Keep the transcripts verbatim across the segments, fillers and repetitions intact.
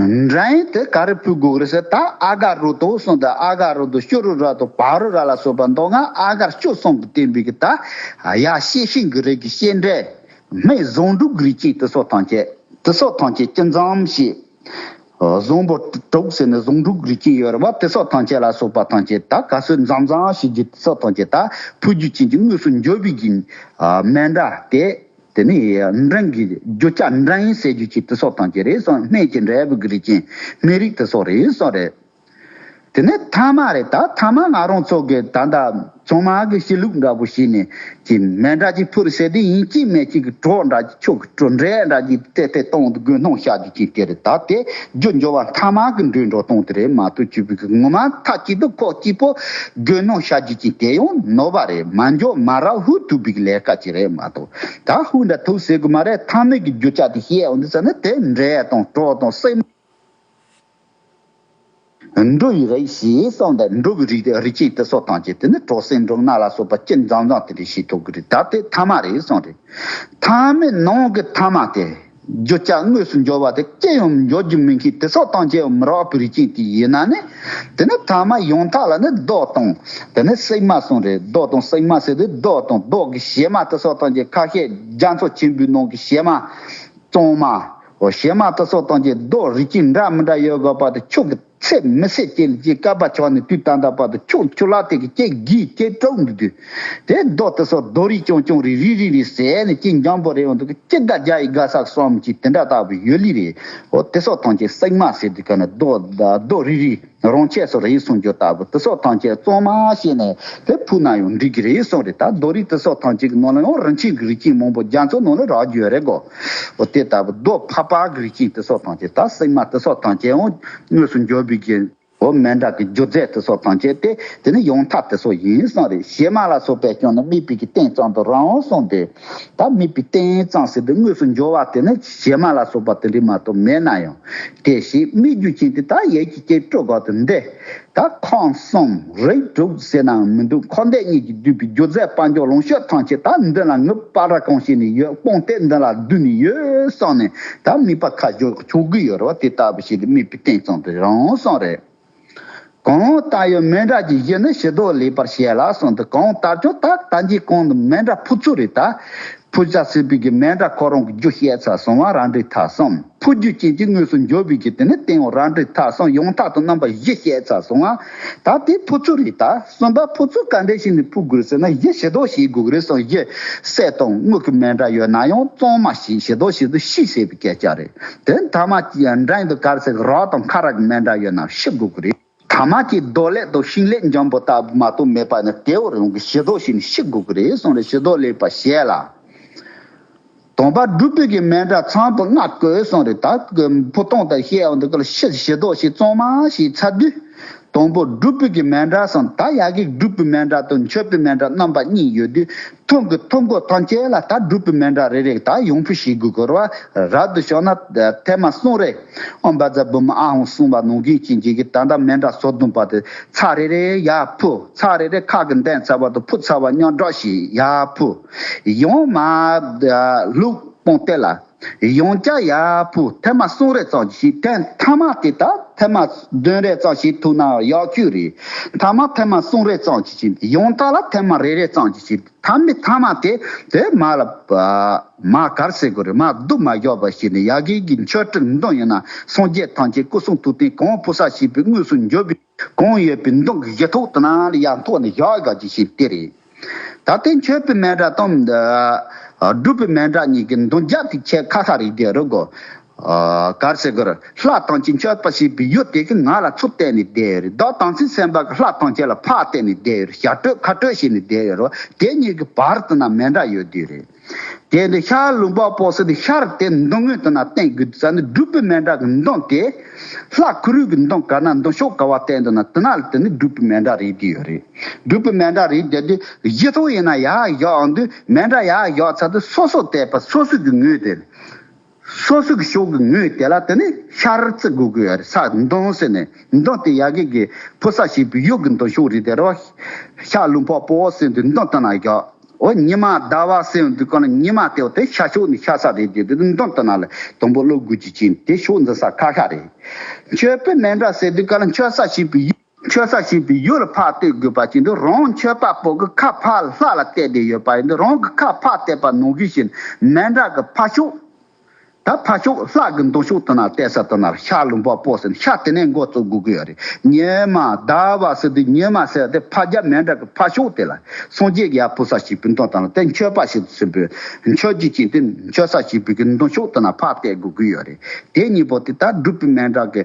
འདྲ་ཡིན་དེ་ག་རེ་ཕུལ་དགོས་རེད་ཟེར། ད་ཨ་ག་རུ་ཏོ་གསུངས། ད་ཨ་ག་རུ་ཏོ་ཤུ་རུ་ར་ཏོ་བ་རུ་ར་ལ་སོགས་པ་མདོ་སྔགས་ཨ་གར་སྤྱོད་གསུམ་གྱིས་བསྟན་པའི་གི་ད་ཡ་ཤེས་ཤིང་གི་རིགས་ཀྱི་བཤད་འདྲེ། སྨན་བཟང་དྲུག་གི་རིགས་ཅན་དེ་སོགས་ཐམས་ཅད། དེ་སོགས་ཐམས་ཅད་ཅི་འཛོམས་ཤིག་བཟང་པོ་དྲུག་ཟེར་ནས་བཟང་དྲུག་རིགས་ཅན་ཡོད་རེད་བ། དེ་སོགས་ཐམས་ཅད་ལ་སོགས་པ་ཐམས་ཅད་ད་ག་ཚོད་འཛོམས་འཛོམས་ཤིག་གི་དེ་སོགས་ཐམས་ཅད་ད་ཕུལ་རྒྱུ་ཅན་གྱི་དངོས་སུ་འབྱོར་བའི་གི་མཎྜལ་དེ། དེ་ནས་མགྲིན་གྱི་རྒྱུ་ཆ་མགྲིན་ཟེར་རྒྱུ་ཅིག་དེ་སོགས་ཐམས་ཅད་རེད་གསུངས། སྨན་གྱི་འབྲས་བུ་གི་རིགས་ཅན་སྨན་རིགས་དེ་སོགས་རེད་གསུངས་རེད། དེ་ནས་ཐ་མ་རེད། ད་ཐ་མ་ང་རང་ཚོ་གི་ད་ལྟ་ཚང་མ་གི་གཤིས་ལུགས་འདྲ་པོ་ཞིག་ནས་ཀྱི་མཎྜལ་ཅིག་ཕུལ་ཟེར་དུས་ཡིན་གཅིག་མིན་གཅིག་གི་གྲོགས་འདྲ་ཅིག་ཆོག་གི་གྲོགས་འདྲ་འདྲ་ཅིག་ཏེ་ཏེ་གཏོང་དུ་དགོས་སྣང་བྱ་རྒྱུ་ཅིག་དེ་རེད། ད་དེ་རྒྱུ་འབྱོར་བ་ཐ་མ་གི་འགྲོས་འགྲོ་གཏོང་དེ་རེད་མ་གཏོགས་བཅུ་པའི་གི་ངོ་མ་མཐའ་གཅིག་ཏུ་ཁོག་གཅིག་པོ་དགོས་སྣང་བྱ་རྒྱུ་ཅིག་དེ་ཡང་ནོར་བ་རེད། མ་འབྱོར་མ་རག་ཧུ་ཐུག་པའི་གི་ལས་ཀ་ཅིག་རེད་མ་གཏོགས། ད་ཧུ་འདྲ་ཐུག་ཟེར་གི་མ་རེད། ཐ་མའི་གི་རྒྱུ་ཆ་དེ་བཤད་འོང་དུས་ཙ་ན་དེ་འདྲེ་དང་གྲོགས་དང་སྲེག་མ། འགྲོ་ཡི་རིགས་ཞེས་གསུངས་ཏེ། འགྲོ་གི་རིགས་དེ་རིགས་ཅན་དེ་སོགས་ཐམས་ཅད་དེ་ནི་གྲོགས་སྲེག་འགྲོ་ནག་ལ་སོགས་པ་ཅི་འཛོམས་འཛོམས་དེ་འདྲ་ཞིག་ཐུག་གི་རེད། ད་དེ་ཐ་མ་རེད་གསུངས་རེད། ཐ་མའི་ནང་གི་ཐ་མ་དེ་རྒྱུ་ཆ་དངོས་སུ་འབྱོར་བ་དེ་ཅི་ཡང་འབྱོར་རྒྱུ་མིན་མཁན་དེ་སོགས་ཐམས་ཅད་ཡང་མི་རག་པའི་རིགས་ཅན་དེ་ཡིན་ན་ནི། དེ་ནི་ཐ་མ་ཡང་དག་ལ་ནི་རྡོ་དང་དེ་ནི་སྲེག་མ་གསུངས་རེད། རྡོ་དང་སྲེག་མ་ཟེར་དུས་རྡོ་དང་རྡོ་གི་བྱེ་མ་དེ་སོགས་ཐམས་ཅད་ཁ་ཤས་རྒྱ་མཚོ་ཆེན་པོའི་ནང་གི་བྱེ་མ། གཙང་མ། འོ་བྱེ་མ་དེ་སོགས་ཐམས་ཅད་རྡོ་རིགས་ཅན་འདྲ་མི་འདྲ་ཡོད་དགོས་པ་དེ་ཁྱུག་གི་ཚད་མི་ཚད་ཅན་ལ་ཅིག་བསྐལ་པ་ཆགས་ནས་དུས་ད་ལྟ་བར་དུ་ཁྱུག་ཁྱུག་ལ་དེ་གི་ཅིག་གིས་ཅིག་དཀྲུག་འདུག་དུས། དེ་རྡོ་དེ་སོགས་རྡོ་རིགས་རྐྱང་རྐྱང་རེ་རེ་རེ་རེ་ཟེར་ནས་ཅིག་འཇམ་པོ་རེ་འོང་དུས་ཅི་དགའ་རྒྱ་ཡི་དགའ་ས་གསུམ་ཅིག་དེ་འདྲ་ལྟ་བུ་ཡོད་ལི་རེད། འོ་དེ་སོགས་ཐམས་ཅད་སྲེག་མ་ཟེར་དུས་ག་ནས་རྡོ་རྡོ་རེ་རེ། རང་ཆས་སུ་རེད་གསུང་རྒྱུ་ལྟ་བུ་དེ་སོགས་ཐམས་ཅད་གཙང་མ་བྱས་ནས་དེ་ཕུལ་ན་ཡང་འགྲིག་གི་རེད་གསུངས་རེད། ད་རྡོ་རིགས་དེ་སོགས་ཐམས་ཅད་ཀྱི་ནང་ལ་ཡང་རིན་ཆེན་གྱི་རིགས་ཅན་མང་པོ་རྒྱ་མཚོའི་ནང་ལ་རག་རྒྱུ་ཡོད་རེད་གོ། འོ་དེ་ལྟ་བུ་རྡོ་འཕགས་པ་གི་རིགས་ཅན་དེ་སོགས་ཐམས་ཅད་ད་སྲེག་མ་དེ་སོགས་ཐམས་ཅད་ཡང་དངོས་སུ་འབྱོར་བའི་གི་འོ་མཎྜལ་གྱི་རྒྱུ་རྫས་དེ་སོགས་ཐམས་ཅད་དེ་དེ་ནི་ཡང་དག་དེ་སོགས་ཡིན་གསུངས་རེད། བྱེ་མ་ལ་སོགས་པས་ཀྱང་ནི་དམིགས་པའི་གི་རྟེན་ཙམ་དུ་རང་གསུངས་ཏེ། ད་དམིགས་པའི་རྟེན་ཙམ་ཟེར་དུས་དངོས་སུ་འབྱོར་བ་དེ་ནི་བྱེ་མ་ལ་སོགས་པ་དེ་འདྲ་མ་གཏོགས་མེད་ན་ཡང་། དེ་བཞིན་དམིགས་རྒྱུ་ཅན་དེ་དག་ཡིད་ཀྱིས་ཅིག་དཀྲུག་དགོས་ཏེ་འདི། ད་ཁམས་གསུམ་རིགས་དྲུག་ཟེར་ནའང་མི་འདུག་འཁོར་འདས་གཉིས་ཀྱིས་བསྡུས་པའི་རྒྱུ་རྫས་དཔལ་འབྱོར་ལོངས་སྤྱོད་ཐམས་ཅད་ད་འདི་ལ་ངུ་པ་ར་གང་བྱས་ནས་ཡོད། སྤུངས་ཏེ་འདི་ལ་བསྡུས་ནས་ཡོད་བསམ་ནས་ད་དམིགས་པ་ཁ་བཞག་ཆོག་གི་ཡོད་རེད་བ། དེ་ལྟ་བུ་ཞིག་ལ་དམིགས་པའི་རྟེན་ཙམ་དུ་རང་གསུངས་རེད། གང་ལྟར་ཡང་མཎྜལ་གྱི་གཞི་ནི་ཕྱི་ལྡོག་ལེགས་པར་བྱས་ལ་གསུངས་ཏེ། གང་ལྟར་ཀྱང་ད་ལྟ་འཇིག་གོང་དུ་མཎྜལ་ཕུལ་ཚུལ་རེད། ད་ཕུལ་བྱ་ཟེར་བའི་གི་མཎྜལ་ཁོ་རང་གི་རྒྱུ་བཤད་ཚར་སོང་བ། རབ་འབྲིང་ཐ་གསུམ། ཕུལ་རྒྱུ་ཅན་གྱི་དངོས་སུ་འབྱོར་བའི་གི་དེ་ནི་རྟེན་འབྱུང་རབ་འབྲིང་ཐ་གསུམ་ཡང་དག་ཏུ་རྣམ་པ་བཞི་བཤད་ཚར་སོང་བ། ད་དེ་ཕུལ་ཚུལ་རེད། ད་གསུམ་པ་ཕུལ་ཚུལ་ག་འདྲ་ཞིག་ནས་ཕུལ་དགོས་ཟེར་ན། གཞི་ཕྱི་ལྡོག་བྱེད་དགོས་རེད་གསུངས། གཞི་གསེར་དང་དངུལ་གྱི་མཎྜལ་ཡོད་ན་ཡང་གཙང་མ་ཞིག་ཕྱི་ལྡོག་བྱེད་དུས་ཤིག་ཟེར་བའི་སྐད་ཆ་རེད། དེ་ཐ་མ་མགྲིན་དུ་ག་རེ་ཟེར་རག་དང་ཁ་རག་གི་མཎྜལ་ཡོད་ན་ཕྱི་དགོས་ཀྱི་རེད། ཐ་མ་གཅིག་རྡོ་ལེབ་དང་ཤིང་ལེབ་འཇམ་པོ་ལྟ་བུ་མ་གཏོགས་མེད་པ་ནི་དེའོ་རང་གི་ཕྱི་ལྡོག་བྱས་ནས་ཕྱི་དགོས་ཀྱི་རེད་གསུངས་རེད། ཕྱི་ལྡོག་ལེགས་པར་བྱས་ལ། དང་པོ་སྒྲུབ་པའི་གི་མཎྜལ་ཚང་དུ་ལྔ་བཀོད་གསུངས་རེད། ད་གི་ཕུ་ཐུང་དང་བཤད་འོང་དུས་ཀྱི་ཕྱི་ཕྱི་ལྡོག་བྱས་གཙང་མ་བྱས་ཚར་དུས། དང་པོ་སྒྲུབ་པའི་གི་མཎྜལ་གསུངས། ད་ཡ་གི་སྒྲུབ་པའི་མཎྜལ་དང་མཆོད་པའི་མཎྜལ་རྣམ་པ་གཉིས་ཡོད་དུས། ཐུན་གྱི་ཐུན་གོ་ཐམས་ཅད་ལ་ད་སྒྲུབ་པའི་མཎྜལ་རེ་རེ་ད་ཡོངས་ཕུལ་བྱེད་དགོས་ཀྱི་རེད་བ། རབ་ཏུ་བྱུང་ན་ཐེངས་མ་གསུམ་རེ། ཨོཾ་བཛྲ་བྷཱུ་མི་ཨཱཿཧཱུྃ་གསུངས་པ་ནང་བཞིན་བྱེད་ཀྱི་གི་ད་ལྟ་མཎྜལ་སོ་བདུན་པ་དེ་ཚར་རེ་རེ་ཡར་ཕུལ། ཚར་རེ་རེ་ཁ་གིས་འདོན་ཚར་བ་དང་ཕུལ་ཚར་བ་མཉམ་སྒྲོག་བྱས་ཡར་ཕུལ། ཡང་མར་ལུག་སྤུངས་ཏེ་ལ། ཡང་བསྐྱར་ཡར་ཕུལ། ཐེངས་མ་གསུམ་རེ་ཙམ་ཞིག་ཐེངས་མཐའ་མ་དེ་ད་ཐེངས་མ་བདུན་རེ་ཙམ་ཞིག་ཐུག་ན་ཡག་ཤོས་རེད། མཐའ་མ་ཐེངས་མ་གསུམ་རེ་ཙམ་ཞིག་ཡང་དག་ལ་ཐེངས་མ་རེ་རེ་ཙམ་ཞིག་ཐ་མའི་ཐ་མ་དེ་དེ་མར་ལ་མར་ག་རེ་ཟེར་དགོས་རེད། མར་བསྡུ་མ་བཞག་པ་ཞིག་ནས་ཡ་གི་གི་མཆོད་སྤྲིན་འདོན་ཡོད་ན་སངས་རྒྱས་ཐམས་ཅད་སྐུ་གསུང་ཐུགས་རྟེན་གང་ཕུལ་ས་བྱས་པའི་དངོས་སུ་འབྱོར་བའི་གང་ཡོད་པའི་མདུན་གྱི་གཞི་ཐོག་དེ་ན་ལ་ཡར་འཐོག་ནས་བཞག་དགོས་ཀྱི་ཞིག་དེ་རེད། ད་ལྟའི་མཆོད་པའི་མཎྜལ་དང་། སྒྲུབ་པའི་མཎྜལ་གཉིས་ཀྱི་འདོན་རྒྱབ་དེ་ཆེས་ཁ་ཁ་རེད་དེ་རུ་གོ། ག་རེ་ཟེར་དགོས་རེད། ལྷ་ཐམས་ཅད་མཆོད་པ་བྱེད་པའི་ཡུལ་དེ་གི་ང་ལ་ཚུར་བལྟས་ནས་བསྡད་ཡོད་རེད། བདག་དམ་ཚིག་སེམས་དཔའ་གི་ལྷ་ཐམས་ཅད་ལ་ཕར་བལྟས་ནས་བསྡད་ཡོད་རེད། ཞབས་སྤྲོད་ཁ་སྤྲོད་བྱས་ནས་བསྡད་ཡོད་རེད། དེ་གཉིས་ཀྱི་བར་དུ་ན་མཎྜལ་ཡོད་དུས་རེད། དེ་འདི་ཤར་ལུང་པ་པོ་ཟེར་དུས་ཤར་དེ་འདོན་དངོས་དུ་ན་བསྟན་དགོས་དུས་ཙ་ནི་སྒྲུབ་པའི་མཎྜལ་གྱི་འདོན་དེ། ལྷ་ཁུ་རུ་གི་འདོན་ག་ན་འདོན་ཕྱོགས་ག་བ་བསྟན་འདུག་ན་དེ་ན་ལ་དེ་ནི་སྒྲུབ་པའི་མཎྜལ་རེད་དེ་ཡོད་རེད། སྒྲུབ་པའི་མཎྜལ་རེད་དེ་དུས་གཞི་ཐོག་ཡིན་ན་ཡར་བཞག་འོང་དུས་མཎྜལ་ཡར་བཞག་ཚར་དུས་སོ་སོ་བལྟས་པ་སོ་སོ་གི་ངོས་དེ། སོ་སོ་གི་ཕྱོགས་ཀྱི་ངོས་དེ་ལ་དེ་ནི་ཤར་བརྩི་དགོས་ཀྱི་ཡོད་རེད། ས་འདོན་ཟེར་ནས་འདོན་དེ་ཡ་གི་གི་ཕུལ་ས་བྱེད་པའི་ཡུལ་གྱི་འདོན་ཕྱོགས་རེད་དེ་རེད་བ། ཤར་ལུང་པ་པོ་ཟེར་དུས་འདོན་དེ་ན་བཞག་འོ་ཉི་མ་ཟླ་བ་ཟེར་དུས་ག་ལ་ཉི་མ་དེ་འོ་དེ་ཤར་ཕྱོགས་ནས་ཤར་ས་རེད་དེ་དེ་འདོན་སྟངས་ན་ལ་དང་པོ་ཀློག་དགོས་ཀྱི་ཅིང་དེ་ཕྱོགས་འཛིན་ས་ཁག་ཁག་རེད། མཆོད་པའི་མཎྜལ་ཟེར་དུས་ག་ལ་མཆོད་ས་ཞིག་པའི་ཡུལ་མཆོད་ས་ཞིག་པའི་ཡུལ་ལ་ཕར་གཏད་དགོས་པ་ཅིག་འདུག་རང་མཆོད་པ་པོ་གི་ཁ་ཕར་ལྷ་ལ་གཏད་དེ་ཡོད་པ་ཡིན་དུས་རང་གི་ཁ་ཕར་གཏད་པ་ནང་བཞིན་བཞིན་མཎྜལ་གི་ཕར་ཕྱོགས། ད་ཕར་ཕྱོགས་ལྷ་གི་འདོན་ཕྱོགས་དེ་ན་གཏད་ས་དེ་ན་ཤར་ལུང་པ་པོ་ཟེར་ནས་ཤར་དེ་ནས་འགོ་བཙུགས་དགོས་ཀྱི་ཡོད་རེད། ཉི་མ་ཟླ་བ་ཟེར་དུས་ཉི་མ་ཟེར་དེ་ཕར་རྒྱབ་མཎྜལ་གི་ཕར་ཕྱོགས་དེ་ལ་སངས་རྒྱས་ཀྱི་ཡར་ཕུལ་ས་ཞིག་པའི་འདོན་སྟངས་ལ་དེ་མཆོད་པ་ཞིག་ཟེར་བའི་མཆོད་རྒྱུ་ཅིག་དེ་མཆོད་ས་ཞིག་པའི་གི་འདོན་ཕྱོགས་དེ་ན་ཕར་གཏད་དགོས་ཀྱི་ཡོད་རེད། དེ་གཉིས་པོ་དེ་ད་སྒྲུབ་པའི་མཎྜལ་གི་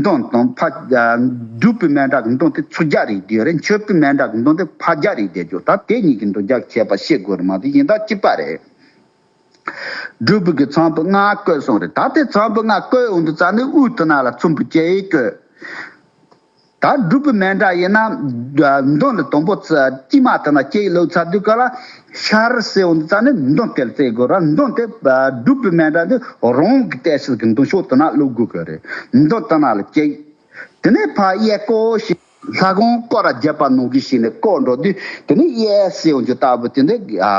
འདོན་དང་ཕར་སྒྲུབ་པའི་མཎྜལ་གི་འདོན་དེ་ཚུར་རྒྱག་རེད་དེ་ཡོད་རེད། མཆོད་པའི་མཎྜལ་གི་འདོན་དེ་ཕར་རྒྱག་རེད་དེ་ཡོད། ད་དེ་གཉིས་ཀྱི་འདོན་རྒྱག་ཁྱད་པར་ཤེས་དགོས་རེད་མ་གཏོགས་གཞན་དག་གཅིག་པ་རེད། སྒྲུབ་པའི་གི་ཚོམ་བུ་ལྔ་བཀོད་སོང་རེད། ད་དེ་ཚོམ་བུ་ལྔ་བཀོད་འོང་དུས་ཙ་ནི་དབུས་དེ་ན་ལ་ཚོམ་བུ་གཅིག་བཀོད། ད་སྒྲུབ་པའི་མཎྜལ་ཡིན་ན་འདོན་ལ་དང་པོ་ཙ་དཀྱིལ་མ་དེ་ན་གཅིག་ལོག་ཚར་དུས་ག་ལ་ཤར་ཟེར་འོང་དུས་ཙ་ནི་འདོན་དེ་ལ་བཙལ་དགོས་ར། འདོན་དེ་སྒྲུབ་པའི་མཎྜལ་དེ་རང་གི་གཏད་ས་གི་འདོན་ཕྱོགས་དེ་ན་ཀློག་དགོས་གི་རེད། འདོན་དེ་ན་ལ་གཅིག་དེ་ནས་ཕར་གཡས་སྐོར་ཞིག་ལྷ་ཁང་སྐོར་ར་བརྒྱབ་པ་ནང་གི་ཞིག་ནས་སྐོར་འགྲོ་དུས་དེ་ནས་གཡས་ཟེར་འོང་རྒྱུ་ལྟ་བུ་དེ་འདི་ཨ་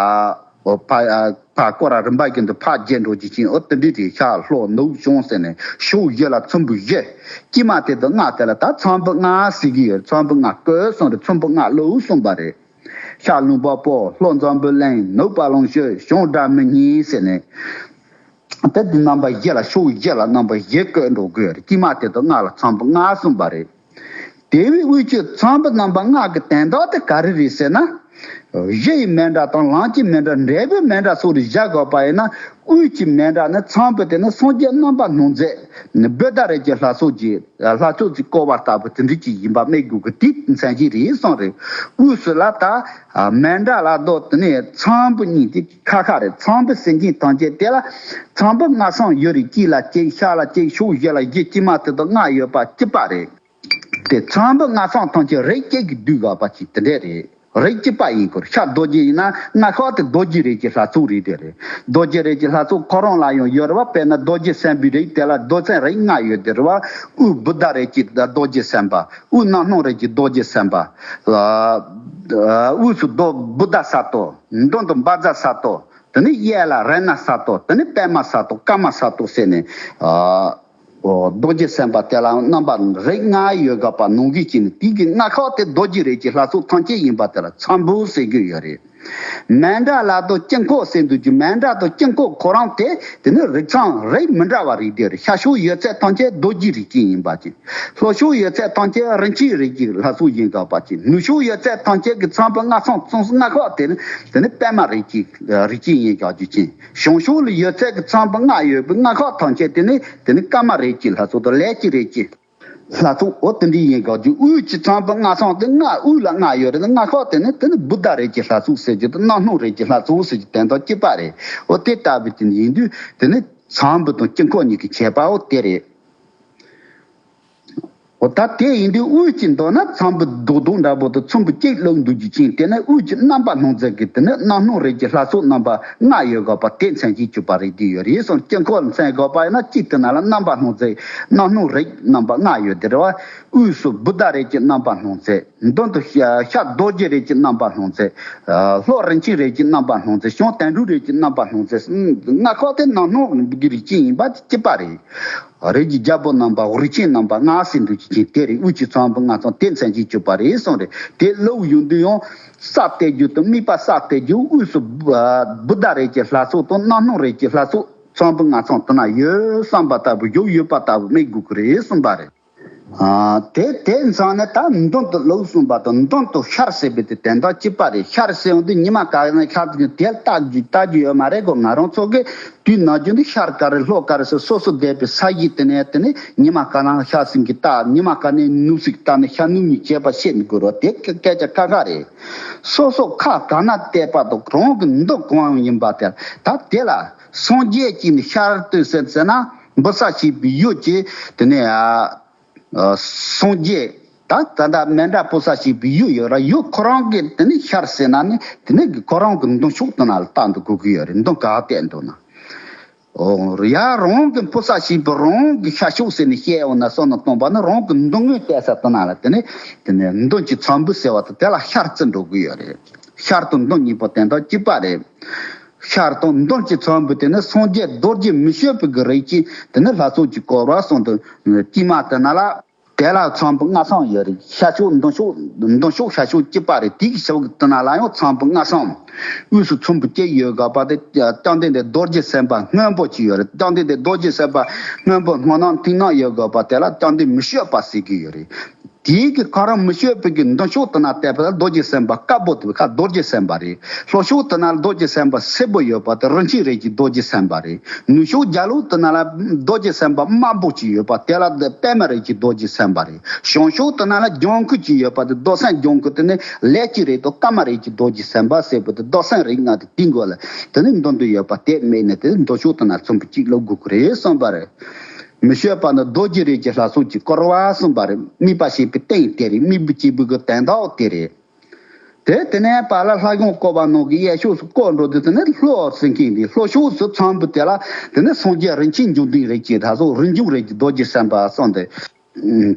འོ་ཕ་ཨ་ཕ་སྐོར་ར་རིམ་པ་བཞིན་དུ་ཕར་རྒྱས་འགྲོ་རྒྱུ་ཅིག་འོ་དེ་འདྲའི་རིགས་ཤར་ལྷོ་ནུབ་བྱང་ཟེར་ནས་ཕྱོགས་བཞི་ལ་ཚོམ་བུ་བཞི། དཀྱིལ་མ་དེ་དང་ལྔ་དེ་ལ་ད་ཚོམ་བུ་ལྔ་ཟེར་གི་ཡོད། ཚོམ་བུ་ལྔ་བཀོད་སོང་རེད། ཚོམ་བུ་ལྔ་ཀློག་སོང་པ་རེད། ཤར་ལུང་པ་པོ། ལྷོ་འཛམ་བུ་གླིང་། ནུབ་དཔལ་ལུང་ཤོད། བྱང་སྒྲ་མི་སྙན་ཟེར་ནས། ད་འདི་རྣམ་པ་བཞི་ལ་ཕྱོགས་བཞི་ལ་རྣམ་པ་བཞི་བཀོད་འགྲོ་དགོས་རེད། དཀྱིལ་མ་དེ་དང་ལྔ་ལ་ཚོམ་བུ་ལྔ་གསུངས་པ་རེད། དེ་བས་དབུས་ཀྱི་ཚོམ་བུ་རྣམ་པ་ལྔ་གི་དོན་དག་དེ་ག་རེ་རེད་ཟེར་ན། གཞི་ཡི་མཎྜལ་དང་ལམ་གྱི་མཎྜལ། འབྲས་བུའི་མཎྜལ་སོགས་ལ་བཞག་དགོས་པ་ཡིན་ན། དབུས་ཀྱི་མཎྜལ་ནི་ཚོམ་བུ་དེ་ནི་སངས་རྒྱས་རྣམ་པར་སྣང་མཛད་ནི་བུདྡྷ་རེད་ཀྱི་ལྷ་ཚོགས་ཀྱི་ལྷ་ཚོགས་ཀྱི་བསྐོར་བ་ལྟ་བུ་དེ་འདྲ་ཅིག་ཡིན་པ་སྨོས་དགོས་ཀྱི་དེའི་མཚན་གཞི་རེད་གསུངས་རེད། དབུས་སུ་ལ་ད་མཎྜལ་ལ་དོ་དེ་ནས་ཚོམ་བུ་གཉིས་དེ་ཁ་ཁ་རེད། ཚོམ་བུ་ཟེར་མཁན་ཐམས་ཅད་དེ་ལ་ཚོམ་བུ་ལྔ་ཚང་ཡོད་རེད། དཀྱིལ་ལ་གཅིག་ཤར་ལ་གཅིག་ཕྱོགས་བཞི་ལ་བཞི། དཀྱིལ་མ་དེ་དང་ལྔ་ཡོད་པ་གཅིག་པ་རེད། དེ་ཚོམ་བུ་ལྔ་ཚང་ཐམས་ཅད་རིགས་གཅིག་གི་བསྡུས་དགོས་པ་ཅིག་དེ་འདྲས་རེད། རིགས་གཅིག་པ་ཡིན་དགོས། ཤར་རྡོ་རྗེ་ཡིན་ན་ལྔ་ཤོག་དེ་རྡོ་རྗེ་རིགས་ཀྱི་ལྷ་ཚོགས་རེད་དེ་རེད། རྡོ་རྗེ་རིགས་ཀྱི་ལྷ་ཚོགས་ཁོ་རང་ལ་ཡང་ཡོད་རེད་བ། དཔེར་ན་རྡོ་རྗེ་སེམས་དཔའི་རིགས་དེ་ལ་རྡོ་ཚན་རིགས་ལྔ་ཡོད་དེ་རེད་བ། དབུས་བུདྡྷ་རིགས་ཀྱི་རྡོ་རྗེ་སེམས་དཔའ། དབུས་རྣམ་སྣང་རིགས་ཀྱི་རྡོ་རྗེ་སེམས་དཔའ། ཨ་དབུས་སུ་རྡོ་བུདྡྷ་སཏྭ། མདུན་དུ་བཛྲ་སཏྭ། དེ་ནས་གཡས་ལ་རཏྣ་སཏྭ། དེ་ནས་པདྨ་སཏྭ། ཀ་མ་སཏྭ་ཟེར་ནས། ཨ། ཨོ། རྡོ་རྗེ་སེམས་དཔའ་དེ་ལ་རྣམ་པ་རིགས་ལྔ་ཡོད་དགོས་པ་ནང་བཞིན་གྱི་ནི་དེ་གི་ལྔ་ཤོག་དེ་རྡོ་རྗེ་རིགས་ཀྱི་ལྷ་ཚོགས་ཐམས་ཅད་ཡིན་པ་དེ་ལ་ཚོམ་བུ་ཟེར་གྱི་ཡོད་རེད། མཎྜལ་དང་དཀྱིལ་འཁོར་ཟེར་འདུག་གི། མཎྜལ་དང་དཀྱིལ་འཁོར་ཁོ་རང་དེ་དེ་ནི་རིགས་ཚང་རིགས་མི་འདྲ་བ་རེད་དེ་རེད། ཤར་ཕྱོགས་ཡོད་ཚད་ཐམས་ཅད་རྡོ་རྗེ་རིགས་ཅན་ཡིན་པ་ཅིག་ལྷོ་ཕྱོགས་ཡོད་ཚད་ཐམས་ཅད་རིན་ཆེན་རིགས་ཀྱི་ལྷ་ཚོགས་ཡིན་དགོས་པ་ཅིག་ནུབ་ཕྱོགས་ཡོད་ཚད་ཐམས་ཅད་ཀྱི་ཚོམ་བུ་ལྔ་ཚང་ཚོམ་བུ་ལྔ་ཤོག་དེ་ནི་དེ་ནི་པདྨ་རིགས་ཀྱི་རིགས་ཅན་ཡིན་དགོས་རྒྱུ་ཅན། བྱང་ཕྱོགས་ལ་ཡོད་ཚད་ཀྱི་ཚོམ་བུ་ལྔ་ཡོད་པའི་ལྔ་ཤོག་ཐམས་ཅད་དེ་ནི་དེ་ནི་ཀ་མ་རིགས་ཀྱི་ལྷ་ཚོགས་དང་ལས་ཀྱི་རིགས་ཀྱི་ལྷ་ཚོགས། འོ་དེ་འདྲ་ཡིན་དགོས་རྒྱུ། དབུས་ཀྱི་ཚོམ་བུ་ལྔ་ཚང་དེ་ལྔ་དབུས་ལ་ལྔ་ཡོད་རེད། ལྔ་ཤོག་དེ་ནི་དེ་ནི་བུདྡྷ་རིགས་ཀྱི་ལྷ་ཚོགས་ཟེར་རྒྱུ་དང་རྣམ་སྣང་རིགས་ཀྱི་ལྷ་ཚོགས་ཟེར་རྒྱུ་དོན་དག་གཅིག་པ་རེད། འོ་དེ་ལྟ་བུ་དེ་ཡིན་དུས་དེ་ནི་ཚོམ་བུ་དང་དཀྱིལ་འཁོར་གཉིས་ཀྱི་ཁྱད་པར་འོ་དེ་རེད། འོ་ད་དེ་ཡིན་དུས་དབུས་ཀྱི་མདོ་ན་ཚོམ་བུ་རྡོག་རྡོག་འདྲ་པོ་དང་ཚོམ་བུ་གཅིག་ལོག་འདུག་རྒྱུ་ཅན། དེ་ནས་དབུས་ཀྱི་རྣམ་པ་སྣང་མཛད་ཀྱི་དེ་ནས་རྣམ་སྣང་རིགས་ཀྱི་ལྷ་ཚོགས་རྣམ་པ་ལྔ་ཡོད་དགོས་པ་དེ་མཚན་གྱིས་གྱུར་པ་རེད་དེ་ཡོད་རེད་གསུངས། དཀྱིལ་འཁོར་ལ་མཚན་དགོས་པ་ཡིན་ན་གཅིག་དེ་ན་ལ་རྣམ་པ་སྣང་མཛད་རྣམ་སྣང་རིགས་རྣམ་པ་ལྔ་ཡོད་དེ་རེད་བ། དབུས་སུ་བུདྡྷ་རིགས་ཀྱི་རྣམ་པ་སྣང་མཛད། མདུན་དུ་ཤ་ཤར་རྡོ་རྗེ་རིགས་ཀྱི་རྣམ་པ་སྣང་མཛད། ལྷོ་རིན་ཆེན་རིགས་ཀྱི་རྣམ་པ་སྣང་མཛད། བྱང་དོན་གྲུབ་རིགས་ཀྱི་རྣམ་པ་སྣང་མཛད། ལྔ་ཤོག་དེ་རྣམ་སྣང་གི་རིགས་ཅན་ཡིན་པ་དེ་གཅིག་པ་རེད། རིགས་ཀྱི་རྒྱལ་པོ་རྣམ་པ་རིགས་ཅན་རྣམ་པ་ལྔ་ཟེར་འདུག་རྒྱུ་ཅན་དེ་རེད། དབུས་ཀྱི་ཚོམ་བུ་ལྔ་ཚང་དེ་མཚན་གྱིས་གྱུར་པ་རེད་གསུངས་རེད། དེ་ཀློག་ཡོང་དུས་ཡང་ས་གཏད་རྒྱུ་དང་དམིགས་པ་ས་གཏད་རྒྱུ། དབུས་སུ་བུ་བུདྡྷ་རིགས་ཀྱི་ལྷ་ཚོགས་དང་རྣམ་སྣང་རིགས་ཀྱི་ལྷ་ཚོགས་ཚོམ་བུ་ལྔ་ཚང་དེ་ན་ཡོད་བསམ་པ་ལྟ་བུ་བཞུགས་ཡོད་པ་ལྟ་བུ་སྨོས་དགོས་ཀྱི་རེད་གསུངས་པ་རེད། ཨ། དེ་དེ་མཚོན་ནས་ད་མདུན་དུ་ཀློག་གསུངས་པ་དང་མདུན་དུ་ཤར་ཟེར་བའི་དེ་དོན་དག་གཅིག་པ་རེད། ཤར་ཟེར་ཡོང་དུས་ཉི་མ་ག་ནས་ཤར་དུས་དེ་ལྟ་རྒྱུ་ལྟ་རྒྱུ་ཡོད་མ་རེད་གོ། ང་རང་ཚོ་གི་དུས་ནམ་རྒྱུན་དུ་ཤར་ག་རེ་ལྷོ་ག་རེ་ཟེར་སོ་སོ་བསྡད་པའི་ས་གཞི་དེ་ནས་དེ་ནས་ཉི་མ་ག་ན་ཤར་ཟིན་གི་ལྟ། ཉི་མ་ག་ནས་ནུབ་ཟིན་གི་ལྟ་ནས་ཤར་ནུབ་གཉིས་བྱེད་པ་ཤེས་མི་དགོས་རོགས། དེ་སྐད་ཆ་ཁ་ཁ་རེད། སོ་སོ་ཁ་ག་ན་བལྟས་པ་དང་རང་གི་མདུན་གང་ཡིན་པ་དེ་ད་དེ་ལ་སངས་རྒྱས་ཀྱི་ནི་ཤར་དུས་ཟེར་ཟེར་ན་འབུ་ས་ཞིག་པའི་ཡུལ་གྱི་དེ་ནས། ཨ། སངས་རྒྱས་ད་ད་ལྟ་མཎྜལ་ཕུལ་ས་ཞིག་པའི་ཡུལ་ཡོད་ར། ཡུལ་ཁོ་རང་གི་དེ་ནི་ཤར་ཟེར་ན་ནི་དེ་ནི་ཁོ་རང་གི་མདུན་ཕྱོགས་དེ་ན་ལ་ལྟ་འདུག་དགོས་ཀྱི་ཡོད་རེད། མདུན་ག་བལྟས་འདུག་ན། ཨོ། ཡ་རང་གི་ཕུལ་ས་ཞིག་པའི་རང་གི་ཤར་ཕྱོགས་ཟེར་ནས་བཤད་འོང་ན་བསམ་བློ་གཏོང་པ་ནི་རང་གི་མདུན་ངོས་བལྟས་ས་དེ་ན་ལ་དེ་ནི་དེ་ནི་མདུན་གྱི་ཚོམ་བུ་ཟེར་བ་དེ་དེ་ལ་ཤར་ཙམ་འགྲོ་གི་ཡོད་རེད། ཤར་དང་མདུན་གཉིས་པོ་དེ་དང་གཅིག་པ་རེད། ཤར་དང་མདུན་གྱི་ཚངས་བུག་དེ་ནི་སངས་རྒྱས་རྡོ་རྗེ་མི་བསྐྱོད་པའི་གི་རིགས་ཀྱི་དེ་ནི་ལྷ་ཚོགས་ཀྱིས་བསྐོར་བ་གསུངས་དང་། དཀྱིལ་མ་དེ་ན་ལ། དེ་ལ་ཚངས་བུག་ལྔ་ཚང་ཡོད་རེད། ཤར་ཕྱོགས་མདུན་ཕྱོགས་མདུན་ཕྱོགས་ཤར་ཕྱོགས་གཅིག་པ་རེད། དེའི་ཕྱོགས་ཀྱི་དེ་ན་ལ་ཡང་ཚངས་བུག་ལྔ་ཚང་། དབུས་སུ་ཚངས་བུག་གཅིག་ཡོད་དགོས་པ་དེ་བཅོམ་ལྡན་འདས་རྡོ་རྗེ་སེམས་དཔའ་སྔོན་པོ་གཅིག་ཡོད་རེད། བཅོམ་ལྡན་འདས་རྡོ་རྗེ་སེམས་དཔའ་སྔོན་པོ་སྔོ་ནག་མཐིང་ནག་ཡོད་དགོས་པ་དེ་ལ་བཅོམ་ལྡན་མི་བསྐྱོད་པ་ཟེར་གྱི་ཡོད་རེད། དེའི་གི་ཁོ་རང་མི་བསྐྱོད་པའི་གི་མདུན་ཕྱོགས་དེ་ན་བལྟས་པ་ལ་རྡོ་རྗེ་སེམས་དཔའ་དཀར་པོ་དེ་ཁ་རྡོ་རྗེ་སེམས་དཔའ་རེད། ལྷོ་ཕྱོགས་དེ་ན་རྡོ་རྗེ་སེམས་དཔའ་སེར་པོ་ཡོད་པ་དེ་རིན་ཆེན་རིགས་ཀྱི་རྡོ་རྗེ་སེམས་དཔའ་རེད། ནུབ་ཕྱོགས་རྒྱ་ལོ་དེ་ན་ལ་རྡོ་རྗེ་སེམས་དཔའ་དམར་པོ་གཅིག་ཡོད་པ་དེ་ལ་དེ་པདྨ་རིགས་ཀྱི་རྡོ་རྗེ་སེམས་དཔའ་རེད། བྱང་ཕྱོགས་དེ་ན་ལ་ལྗང་ཁུ་གཅིག་ཡོད་པ་དེ་རྡོར་སེམས་ལྗང་ཁུ་དེ་ནི་ལས་ཀྱི་རིགས་དང་ཀརྨ་རིགས་ཀྱི་རྡོ་རྗེ་སེམས་དཔའ་ཟེར་བ་དེ་རྡོར་སེམས་རིགས་ལྔ་དེ་དེའི་མགོ་ལ་དེ་ནི་མདུན་དུ་ཡོད་པ་དེ་སྨྲས་ནས་དེ་མདུན་ཕྱོགས་དེ་ན་ཚངས་བུག་གཅིག་ལ་དགོས་ཀྱི་རེད་གསུངས་པ་རེད། མི་བསྐྱོད་པ་ནི་རྡོ་རྗེ་རིགས་ཀྱི་ལྷ་ཚོགས་ཀྱིས་བསྐོར་བ་གསུངས་པ་རེད། དམིགས་པ་བྱེད་པའི་སྟེང་དེ་རེད། དམིགས་པ་བྱེད་པའི་གི་དོན་དག་དེ་རེད། དེ་དེ་ནས་པཱ་ལགས་ལྷ་ཁང་བསྐོར་བ་ནང་གི་གཡས་ཕྱོགས་སུ་བསྐོར་འགྲོ་དུས་དེ་ནས་ལྷོ་ཟེར་མཁན་དེ་ལྷོ་ཕྱོགས་སུ་ཚངས་བུག་དེ་ལ་དེ་ནས་སངས་རྒྱས་རིན་ཆེན་འབྱུང་ལྡན་རིགས་ཀྱི་ལྷ་ཚོགས་རིན་འབྱུང་རིགས་ཀྱི་རྡོ་རྗེ་སེམས་དཔའ་གསུངས་ཏེ།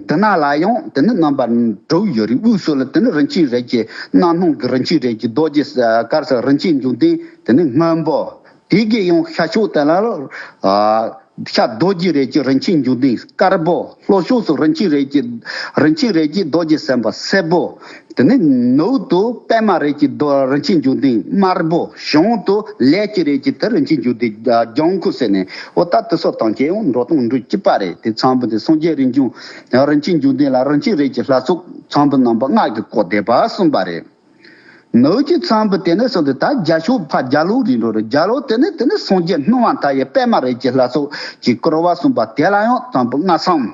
དེ་ན་ལ་ཡང་དེ་ནི་རྣམ་པ་དྲུག་ཡོད་རེད། དབུས་སུ་ལ་དེ་ནི་རིན་ཆེན་རིགས་ཀྱི་སྣང་སྣང་གི་རིན་ཆེན་རིགས་ཀྱི་རྡོ་རྗེ་གར་ས་རིན་ཆེན་འབྱུང་ལྡན་དེ་ནི་སྔོན་པོ། དེ་གི་ཡང་ཤར་ཕྱོགས་དེ་ལ་ཤར་རྡོ་རྗེ་རིགས་ཀྱི་རིན་ཆེན་འབྱུང་ལྡན་དཀར་པོ། ལྷོ་ཕྱོགས་སུ་རིན་ཆེན་རིགས་ཀྱི་རིན་ཆེན་རིགས་ཀྱི་རྡོ་རྗེ་སེམས་དཔའ་སེར་པོ། དེ་ནི་ནུབ་ཏུ་པདྨ་རིགས་ཀྱི་རྡོ་རིན་ཆེན་འབྱུང་ལྡན་དམར་པོ། བྱང་དུ་ལས་ཀྱི་རིགས་ཀྱི་དེ་རིན་ཆེན་འབྱུང་ལྡན་ལྗང་ཁུ་ཟེར་ནས། འོ་ད་དེ་ཚོ་དང་ཁྱད་ཡང་འགྲོ་སྟངས་འགྲོ་གཅིག་པ་རེད། དེ་ཚངས་བུག་དེ་སངས་རྒྱས་རིན་འབྱུང་རིན་ཆེན་འབྱུང་ལྡན་ལ་རིན་ཆེན་རིགས་ཀྱི་ལྷ་ཚོགས་ཚངས་བུག་རྣམ་པ་ལྔ་གིས་བསྐོར་བསྡད་པ་གསུངས་པ་རེད། ནུབ་ཀྱི་ཚངས་བུག་དེ་ནི་གསུངས་ཏེ་ད་རྒྱ་ཕྱོགས་ཕར་རྒྱ་ལོ་རིང་འགྲོ་རེད། རྒྱ་ལོ་དེ་ནི་དེ་ནི་སངས་རྒྱས་སྣང་བ་མཐའ་ཡས་པདྨ་རིགས་ཀྱི་ལྷ་ཚོགས་ཀྱིས་བསྐོར་བ་གསུངས་པ་དེ་ལ་ཡང་ཚངས་བུག་ལྔ་ཚང་།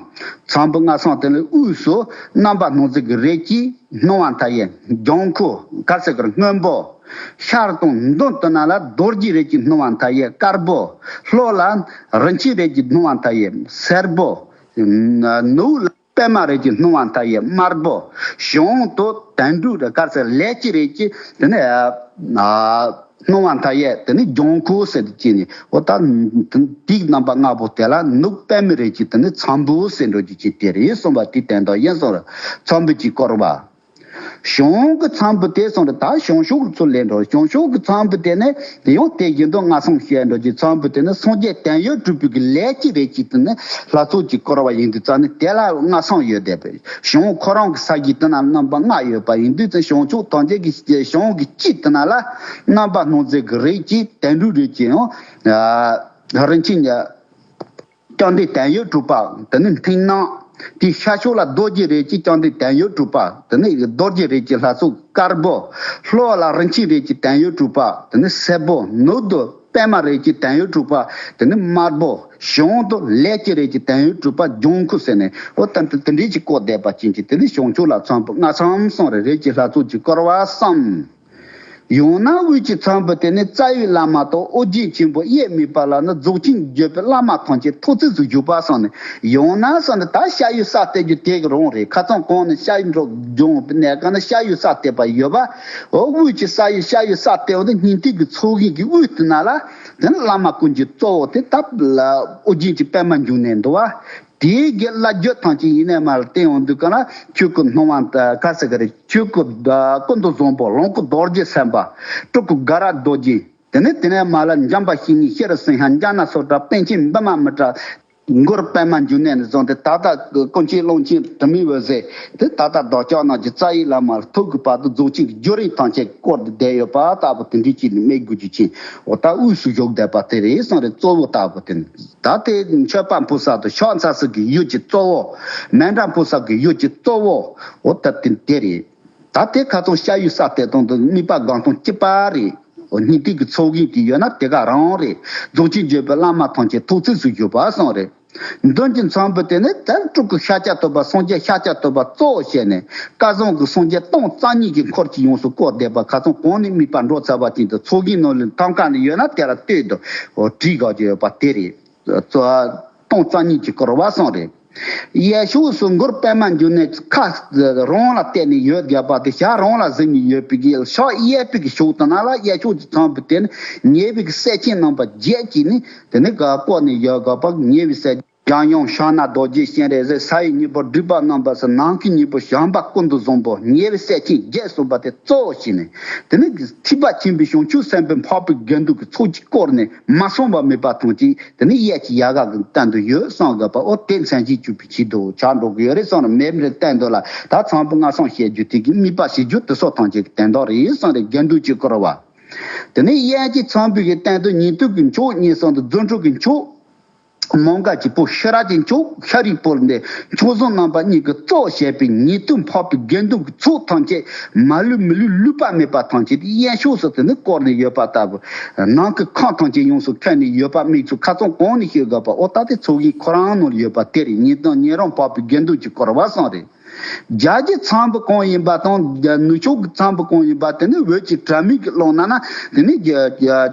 ཚངས་བུག་ལྔ་ཚང་དེ་ནི་དབུས་སུ་རྣམ་པར་སྣང་མཛད་ཀྱི་རིགས་ཀྱི་སྣང་བ་མཐའ་ཡས་ལྗང་ཁུ་གར་ས་གར་སྔོན་པོ། ཤར་དང་མདུན་དེ་ན་ལ་རྡོ་རྗེ་རིགས་ཀྱི་སྣང་བ་མཐའ་ཡས་དཀར་པོ། ལྷོ་ལ་རིན་ཆེན་རིགས་ཀྱི་སྣང་བ་མཐའ་ཡས་སེར་པོ། ནུབ་ལ་པདྨ་རིགས་ཀྱི་སྣང་བ་མཐའ་ཡས་དམར་པོ། བྱང་དུ་དོན་གྲུབ་རིགས་གར་ས་ལས་ཀྱི་རིགས་ཀྱི་དེ་ནི་ཨ་སྣང་བ་མཐའ་ཡས་དེ་ནི་ལྗང་ཁུ་ཟེར་དུ་བྱས་ནས། འོ་ད་དེའི་རྣམ་པ་ལྔ་པོ་དེ་ལ་ནུབ་པདྨ་རིགས་ཀྱི་དེ་ནི་ཚངས་བུག་ཟེར་འགྲོ་རྒྱུ་ཅིག་དེ་རེད་གསུངས་པ་དེའི་དོན་དག་ཡིན་གསུངས་རེད། ཚངས་བུག་གིས་བསྐོར་བ། བྱང་གི་ཚངས་བུག་དེ་གསུངས་རེད། ད་བྱང་ཕྱོགས་ཀྱི་ཚུར་ལེན་འགྲོ། བྱང་ཕྱོགས་ཀྱི་ཚངས་བུག་དེ་ནི་དེ་ཡང་དེ་བཞིན་དུ་ལྔ་ཚང་བཤད་འགྲོ་རྒྱུ། ཚངས་བུག་དེ་ནི་སངས་རྒྱས་དོན་ཡོད་གྲུབ་པའི་གི་ལས་ཀྱི་རིགས་ཀྱི་དེ་ནི་ལྷ་ཚོགས་ཀྱིས་བསྐོར་བ་ཡིན་དུས་ཙང་ནི་དེ་ལ་ལྔ་ཚང་ཡོད་བསྡད་པས། བྱང་ཁོ་རང་གི་ས་གཞི་དེ་ན་རྣམ་པ་ལྔ་ཡོད་པ་ཡིན་དུས་ཙང་བྱང་ཕྱོགས་ཐམས་ཅད་ཀྱི་བྱང་གི་དཀྱིལ་དེ་ན་ལ་རྣམ་པར་སྣང་མཛད་ཀྱི་རིགས་ཀྱི་དོན་གྲུབ་རིགས་ཀྱི་ཡང་ཨ་རིན་ཆེན་བཅོམ་ལྡན་དོན་ཡོད་གྲུབ་པ་དེ་ནི་མཐིང་ནག། དེའི་ཤར་ཕྱོགས་ལ་རྡོ་རྗེ་རིགས་ཀྱི་བཅོམ་ལྡན་དོན་ཡོད་གྲུབ་པ་དེ་ནི་རྡོ་རྗེ་རིགས་ཀྱི་ལྷ་ཚོགས་དཀར་པོ། ལྷོ་ལ་རིན་ཆེན་རིགས་ཀྱི་དོན་ཡོད་གྲུབ་པ་དེ་ནི་སེར་པོ། ནུབ་ཏུ་པདྨ་རིགས་ཀྱི་དོན་ཡོད་གྲུབ་པ་དེ་ནི་དམར་པོ། བྱང་དུ་ལས་ཀྱི་རིགས་ཀྱི་དོན་ཡོད་གྲུབ་པ་ལྗང་ཁུ་ཟེར་ནས། འོ་ད་དེ་དེ་འདྲའི་ཅིག་བསྐོར་བསྡད་པ་ཅན་གྱི་དེ་ནི་བྱང་ཕྱོགས་ལ་ཚངས་བུག་ལྔ་ཚང་གསུངས་རེད། རིགས་ཀྱི་ལྷ་ཚོགས་ཀྱིས་བསྐོར་བ་གསུམ། ཡང་ན་དབུས་ཀྱི་ཚངས་བུག་དེ་ནི་རྩ་བའི་བླ་མ་དང་ཨོ་རྒྱན་ཆེན་པོ་དབྱེར་མེད་པ་ལ་ནི་རྫོགས་ཆེན་བརྗོད་པའི་བླ་མ་ཐམས་ཅད་ཐུགས་བརྩེ་སུ་གྱུར་པ་གསུངས་ནས། ཡང་ན་གསུངས་ནས་ད་ཤ་ཡི་ས་བལྟས་རྒྱུ་དེ་གི་རང་རེད། ཁ་སང་གོང་ནས་ཤ་ཡི་འགྲོ་སྦྱོང་བའི་གནས་སྐབས་ན་ཤ་ཡི་ས་བལྟས་པ་ཡོད་པ། འོ་དབུས་ཀྱི་ས་ཡི་ཤ་ཡི་ས་བལྟས་འོང་དུས་སྙིང་ཐིག་གི་ཚོགས་རྒྱན་གྱི་དབུས་དེ་ན་ལ་དེ་ནི་བླ་མ་ཀུན་གྱི་གཙོ་བོ་དེ་ད་ཨོ་རྒྱན་གྱི་པདྨ་འབྱུང་གནས་འདུག་བ། དེའི་གི་བླ་བརྒྱུད་ཐམས་ཅད་ཡིན་ནས་མ་ལ་བསྟན་འོང་དུས་ག་ན་ཆོས་སྐུ་སྣང་བ་ག་ས་ག་རེ། ཆོས་སྐུ་ཀུན་ཏུ་བཟང་པོ། ལོངས་སྐུ་རྡོ་རྗེ་སེམས་དཔའ། སྤྲུལ་སྐུ་དགའ་རབ་རྡོ་རྗེ། དེ་ནས་དེ་ནས་མ་ལ་འཇམ་དཔལ་བཤེས་གཉེན་ཤེས་རབ་སེང་ཤ་ཛྙཱ་ན་སུ་ཏྲ། པཎ་ཆེན་བི་མ་མི་ཏྲ། གུ་རུ་པདྨ་འབྱུང་གནས་ནས་བཟུང་སྟེ་ད་ལྟ་ཀུན་མཁྱེན་ཀློང་ཆེན་དྲི་མེད་འོད་ཟེར་དེ་ད་ལྟ་བདག་ཅག་རྣམས་ཀྱི་རྩ་བའི་བླ་མ་ལ་ཐུག་གི་བར་དུ་རྫོགས་ཆེན་གྱི་རྒྱུད་རིམ་ཐམས་ཅད་བསྐོར་ཏེ་བསྡད་ཡོད་པ་ལྟ་བུ་དེ་འདྲའི་ཅིག་ནི་སྨྲས་དགོས་རྒྱུ་ཅན། འོ་ད་དབུས་སུ་བཞུགས་བསྡད་པ་དེ་རེད་གསུངས་རེད། གཙོ་བོ་ལྟ་བུ་དེ་ནི། ད་དེ་མཆོད་པ་ཕུལ་ས་དང་ཕྱག་འཚལ་ས་གི་ཡུལ་གྱི་གཙོ་བོ། མཎྜལ་ཕུལ་ས་གི་ཡུལ་གྱི་གཙོ་བོ། འོ་ད་དེ་དེ་རེད། ད་དེ་ཁ་སང་ཤ་ཡི་ས་བལྟས་སྟངས་དང་དམིགས་པ་དགོངས་སྟངས་གཅིག་པ་རེད། འོ་སྙིང་ཐིག་གི་ཚོགས་རྒྱན་དེ་ཡོད་ན་དེ་ག་རང་རེད། རྫོགས་ཆེན་བརྗོད་པའི་བླ་མ་ཐམས་ཅད་ཐུགས་བརྩེ་སུ་གྱུར་པ་གསུངས་རེད། མདུན་གྱི་ཚངས་བུག་དེ་ནི་དེར་སྤྲུལ་སྐུ་ཤཱཀྱ་ཐུབ་པ་སངས་རྒྱས་ཤཱཀྱ་ཐུབ་པ་གཙོ་བོ་བྱས་ནས་བསྐལ་བཟང་གི་སངས་རྒྱས་སྟོང་རྩ་གཉིས་ཀྱི་འཁོར་གྱིས་ཡོངས་སུ་བསྐོར་བསྡད་པ། ཁ་སང་གོང་ནས་དམིགས་པ་འགྲོ་ཚར་བ་ཅན་དུ་ཚོགས་རྒྱན་ནང་ལ་ཐང་ཀ་ནས་ཡོད་ན་དེ་ལ་ལྟོས་དང་འོ་བྲིས་དགོས་ཀྱི་ཡོད་པ་དེ་རེད། སྟོང་རྩ་གཉིས་ཀྱིས་བསྐོར་བ་གསུངས་རེད། གཡས་ཕྱོགས་སུ་གུ་རུ་པདྨ་འབྱུང་གནས་ཁ་རང་ལ་བལྟས་ནས་ཡོད་བསྡད་པ་དེ་ཞབས་རང་ལ་གཟིགས་ནས་ཡོད་པའི་གི་ཕྱག་གཡས་པའི་གི་ཕྱོགས་དེ་ན་ལ་གཡས་ཕྱོགས་ཀྱི་ཚངས་བུག་དེ་ནི་ཉེ་བའི་གི་སྲས་ཆེན་རྣམ་པ་བརྒྱད་ཀྱིས་ནི་དེ་ནི་ག་བསྐོར་ནས་ཡོད་དགོས་པ། ཉེ་བའི་སྲས་ ཡང་ཡང་ཕྱག་ན་རྡོ་རྗེ་སྤྱན་རས་གཟིགས། ས་ཡི་སྙིང་པོ་སྒྲུབ་པ་རྣམ་པ་གསུམ། ནམ་མཁའི་སྙིང་པོ་བྱམས་པ་ཀུན་ཏུ་བཟང་པོ། ཉེ་བའི་སྲས་ཆེན་བརྒྱད་གསུམ་པ་དེ་གཙོ་བོ་བྱས་ནས། དེ་ནས་ཐེག་པ་ཆེན་པོའི་བྱང་ཆུབ་སེམས་དཔའི་འཕགས་པའི་དགེ་འདུན་གྱི་ཚོགས་ཀྱིས་བསྐོར་ནས་མ་སོང་བ་མེད་པ་ཐམས་ཅད་དེ་ནས་གཡས་ཀྱི་ཡལ་ག་གི་སྟེང་དུ་ཡོད་གསུངས་དགོས་པ། འོ་དེ་མཚན་གཞི་བཅུག་པའི་ཆེད་དུ་ཆགས་འགྲོ་གི་ཡོད་རེད་གསུངས་རེད། མེ་འབྲས་སྟེང་དུ་ལ་ད་ཚངས་པ་ལྔ་གསུམ་བཤད་རྒྱུ་དེ་གི་དམིགས་པ་བྱེད་རྒྱུ་དེ་སོགས་ཐམས་ཅད་ཀྱི་དོན་དག་རེད་གསུངས་རེད། དགེ་འདུན་གྱིས་བསྐོར་བ། དེ་ནས་གཡས་ཀྱི་ཚངས་པའི་གི་སྟེང་དུ་ཉན་ཐོས་ཀྱི་མཆོག་གཉིས་གསུམ་དུ་རྫུ་འཕྲུལ་གྱི་མཆོག་མོའུ་འགལ་གྱི་བུ་ཤེས་རབ་ཀྱི་མཆོག་ཤཱ་རིའི་བུ་འདི་མཆོག་ཟུང་རྣམ་པ་གཉིས་ཀྱིས་གཙོ་བྱས་པའི་ཉན་ཐོས་འཕགས་པའི་དགེ་འདུན་གྱི་ཚོགས་ཐམས་ཅད་མ་ལུས་མི་ལུས་ལུས་པ་མེད་པ་ཐམས་ཅད་དེ་གཡས་ཕྱོགས་སུ་དེ་ནི་བསྐོར་ནས་ཡོད་པ་ལྟ་བུ། ནང་གི་ཁང་ཐམས་ཅད་ཡོངས་སུ་ཁེངས་ནས་ཡོད་པ་དམིགས་སུ་ཁ་ཚང་གོང་ནས་ཤེས་དགོས་པ། འོ་ད་དེ་ཚོགས་ཀྱི་ཁོ་རང་ནང་ལ་ཡོད་པ་དེ་རེད། ཉན་དང་ཉན་རང་འཕགས་པའི་དགེ་འདུན་གྱིས་བསྐོར་བ་གསུངས་རེད། རྒྱ་གྱི་ཚངས་པ་གང་ཡིན་པ་དང་ནུབ་ཕྱོགས་ཀྱི་ཚངས་པ་གང་ཡིན་པ་དེ་ནི་འོད་ཀྱི་དྲ་མིག་གི་ཀློང་ན་ན་དེ་ནི་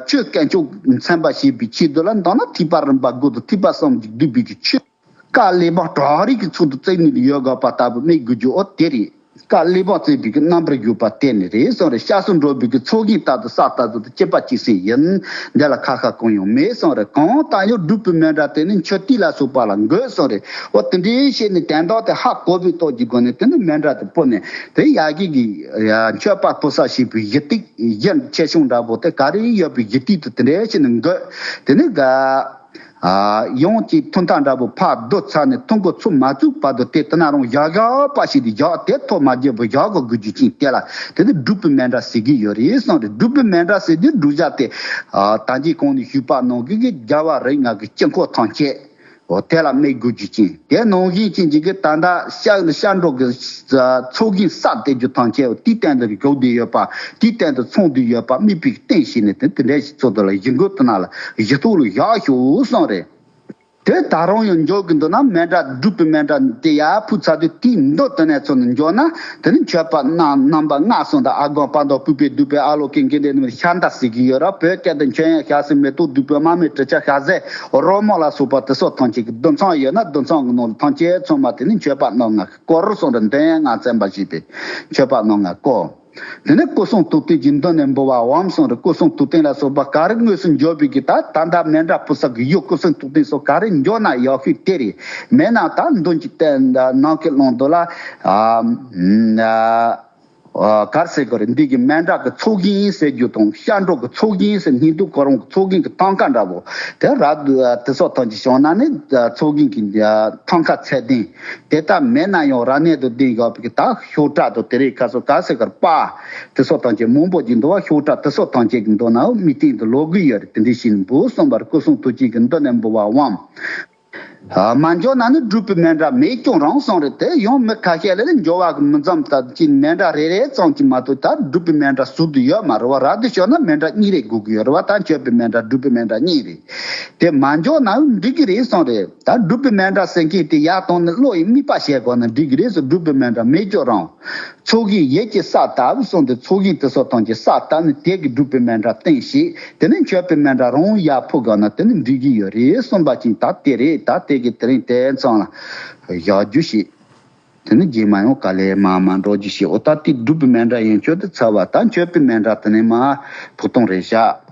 ཆོས་དཀོན་མཆོག་མཚོན་པར་བྱེད་པའི་ཆེད་དུ་ལ་མདོར་ན་ཐེག་པ་རིམ་པ་དགུ་དང་ཐེག་པ་གསུམ་གྱི་བསྡུས་པའི་གི་ཆོས་བཀའ་གླེགས་བམ་བྲག་རི་གི་ཚུལ་དུ་བརྩེགས་ནས་ཡོད་དགོས་པ་ལྟ་བུ་དམིགས་དགོས་རྒྱུ་འོ་དེ་རེད། བཀའ་གླེགས་བམ་བརྩེགས་པའི་གི་རྣམ་པར་གྱུར་པ་དེ་ནི་རེད་གསུངས་རེད། སྐྱབས་སུ་འགྲོ་བའི་གི་ཚོགས་ཀྱི་ལྟར་དུ་ས་ལྟ་ཚུལ་དུ་སྐྱེས་པ་གཅིག་སྲིད་ཡིན། འདི་ལ་ཁ་ཁ་གང་ཡང་མེད་གསུངས་རེད། གང་ལྟར་ཡང་སྒྲུབ་པའི་མཎྜལ་དེ་ནི་མཆོད་རྟེན་ལ་སོགས་པ་ལ་འགོད་གསུངས་རེད། འོ་དེ་འདྲའི་བཤད་ནས་དོན་དག་དེ་ཧ་གོ་བའི་སྟོབས་ཀྱི་སྒོ་ནས་དེ་ནི་མཎྜལ་དེ་ཕུལ་ནས་དེ་ཡ་གི་གི་མཆོད་པ་ཕུལ་ས་ཞེས་པའི་གཞི་ཐིག་གཞི་ཆེ་ཆུང་འདྲ་པོ་དེ་ག་རེ་ཡོད་པའི་གཞི་ཐིག་དེ་དེ་འདྲའི་བཤད་ནས་འགོད། དེ་ནི་ག་ཡང་གཅིག་ཐུན་མཐའ་འདྲ་པོ་ཕར་བསྡུ་ཚར་ནས་ཐུན་གོ་ཚུགས་མ་ཚུགས་བར་དུ་དེ་དེ་ན་རང་བཞག་བཞག་པ་ཞིག་དེ་བཞག་དེ་ཐོག་མ་བརྒྱབ་པ་བཞག་གོ་དགོས་རྒྱུ་ཅན་དེ་ལ་དེ་ནི་སྒྲུབ་པའི་མཎྜལ་ཟེར་གྱི་ཡོད་རེད་གསུངས་རེད། སྒྲུབ་པའི་མཎྜལ་ཟེར་དུས་སྒྲུབ་བྱ་དེ་ད་གིན་གོང་ནས་ཞུས་པ་ནང་གི་རྒྱལ་བ་རིགས་ལྔ་གི་དཀྱིལ་འཁོར་ཐམས་ཅད་འོ་དེ་ལ་དམིགས་དགོས་རྒྱུ་ཅན། དེ་ནང་བཞིན་ཅན་གྱི་གི་ད་ལྟ་ཤ་ཤ་འགྲོ་གི་ཚོགས་ཀྱི་ས་དེ་རྒྱུ་ཐམས་ཅད་འོ་དེའི་སྟེང་དུ་བཞུགས་བསྡད་ཡོད་པ། དེའི་སྟེང་དུ་ཚང་བསྡད་ཡོད་པ་དམིགས་པའི་རྟེན་བྱས་ནས་དེ་དེ་འདྲའི་ཞིག་ཚོགས་དུ་ལ་གཞི་འགོད་དུ་ན་ལ་གཞི་ཐོག་ལ་བཞག་ཤོག་གསུངས་རེད། དེ་ད་རུང་ཡང་འཇོག་གི་འདུག་ན་མཎྜལ་སྒྲུབ་པའི་མཎྜལ་དེ་ཡར་ཕུལ་ཚར་དུས་དེའི་མདོ་དེ་ནས་ཚོ་ནས་འཇོག་ན་དེ་ནི་མཆོད་པ་རྣམ་རྣམ་པ་ལྔ་གསུངས་དང་ཨ་སྒོར་པ་མདོ་སྤུས་པའི་བསྡུས་པའི་ཨ་ལོ་ཀེ་འགན་དེ་ནི་ཤ་འདག་ཟེར་གྱི་ཡོད་ར། བོད་སྐད་དུ་མཆོད་ཡོན་ཞལ་ཟས་མེ་ཏོག་བདུག་སྤོས་མར་མེ་དྲི་ཆབ་ཞལ་ཟས་རོལ་མོ་ལ་སོགས་པ་དེ་སོགས་ཐམས་ཅད་ཀྱི་བསྡུ་མཚམས་ཡོད་ན་བསྡུ་མཚམས་ཀྱི་ནང་ལ་ཐམས་ཅད་ཚང་མ་དེ་ནི་མཆོད་པ་རྣམ་ལྔ་སྐོར་གསུངས་དང་འདོན་ཡོན་ལྔ་བརྩམས་པ་ཞེས་པའི་མཆོད་པ་རྣམ་ལྔ་སྐོར། དེ་ནས་སྐུ་གསུང་ཐུགས་རྟེན་གྱི་མདུན་ནས་འབུལ་བའམ་གསུངས་རེད། སྐུ་གསུང་ཐུགས་རྟེན་ལ་སོགས་པ་ག་རེ་དངོས་སུ་འབྱོར་བའི་གི་ད་ད་ལྟ་མཎྜལ་ཕུལ་ས་གི་ཡུལ་སྐུ་གསུང་ཐུགས་རྟེན་སོགས་ག་རེ་འབྱོར་ན་ཡག་ཤོས་དེ་རེད། མེད་ན་ད་མདུན་གྱི་རྟེན་ནང་གི་ཀློང་དུ་ལ་ཨ་ཨ་ག་རེ་ཟེར་དགོས་རེད། འདི་གི་མཎྜལ་གི་ཚོགས་ཞིང་ཟེར་རྒྱུ་དང་ཤ་འགྲོ་གི་ཚོགས་ཞིང་ཟེར་སྙིང་སྡུག་ཁོ་རང་གི་ཚོགས་ཞིང་གི་ཐང་ཀ་འདྲ་པོ་དེ་ར་དེ་སོགས་ཐམས་ཅད་བྱུང་ན་ནི་ཚོགས་ཞིང་གི་ཐང་ཀ་ཚད་ལྡན། དེ་ལྟར་མེད་ན་ཡང་རབ་གནས་དང་ལྡན་ཡོད་པའི་ད་ཤོག་དྲ་དང་དེ་རིགས་ཁ་སོ་ག་ཟེར་གར་པ། དེ་སོགས་ཐམས་ཅད་མང་པོ་ཅིག་འདུག་བ། ཤོག་དྲ་དེ་སོགས་ཐམས་ཅད་ཀྱི་མདོ་ནའང་དམིགས་རྟེན་དུ་ལོག་གི་ཡོད་རེད། དེ་འདྲའི་ཞིག་འབུལ་གསུངས་པར་སྐུ་གསུང་ཐུགས་རྟེན་གྱི་མདུན་ནས་འབུལ་བའམ། མ་འབྱོར་ན་ནི་སྒྲུབ་པའི་མཎྜལ་མེད་ཀྱང་རུང་གསུངས་རེད། དེ་ཡང་མི་ཁ་ཤས་ལ་ནི་འབྱོར་བ་གི་མི་འཛོམས་ད་ཅིག་མཎྜལ་རེ་རེ་ཙམ་གྱིས་མ་གཏོགས་ད་སྒྲུབ་པའི་མཎྜལ་ཟུར་དུ་ཡོད་མ་རེད་བ། རབ་ཏུ་ཤོར་ན་མཎྜལ་གཉིས་རེ་དགོས་ཀྱི་ཡོད་རེད་བ། ད་མཆོད་པའི་མཎྜལ་སྒྲུབ་པའི་མཎྜལ་གཉིས་རེད། དེ་མ་འབྱོར་ནའང་འགྲིག་གི་རེད་གསུངས་རེད། ད་སྒྲུབ་པའི་མཎྜལ་ཟེར་མཁན་དེ་ཡར་བཏང་ནས་བློ་ཡི་དམིགས་པ་བྱས་དགོས་ན་འགྲིག་གི་རེད་ཟེར། སྒྲུབ་པའི་མཎྜལ་མེད་ཀྱང་རུང་ཚོགས་ཞིང་ཡིད་ཀྱིས་གསལ་བཏབ་གསུངས་ཏེ་ཚོགས་ཞིང་དེ་སོགས་ཐམས་ཅད་གསལ་བཏབ་ནས་དེ་གི་སྒྲུབ་པའི་མཎྜལ་བསྟན་ཞིང་དེ་ནས་མཆོད་པའི་མཎྜལ་རང་ཡར་ཕུལ་དགོས་ན་དེ་ནི་འགྲིག་གི་ཡོད་རེད་གསུངས་པ་ཅིན་ད་དེ་རེད། ད་དེ་གི་དེ་རིང་དེ་ཙམ་ལ་བཞག་རྒྱུ་ཞིག་དེ་ནི་རྗེས་མ་ཡང་ག་ལེར་མར་མར་འགྲོ་རྒྱུ་ཞིག་འོ་ད་དེ་སྒྲུབ་པའི་མཎྜལ་ཡན་ཆོད་དུ་ཚར་བ། ད་མཆོད་པའི་མཎྜལ་དེ་ནས་མར་ཕུག་སྟོང་རེ་བཞག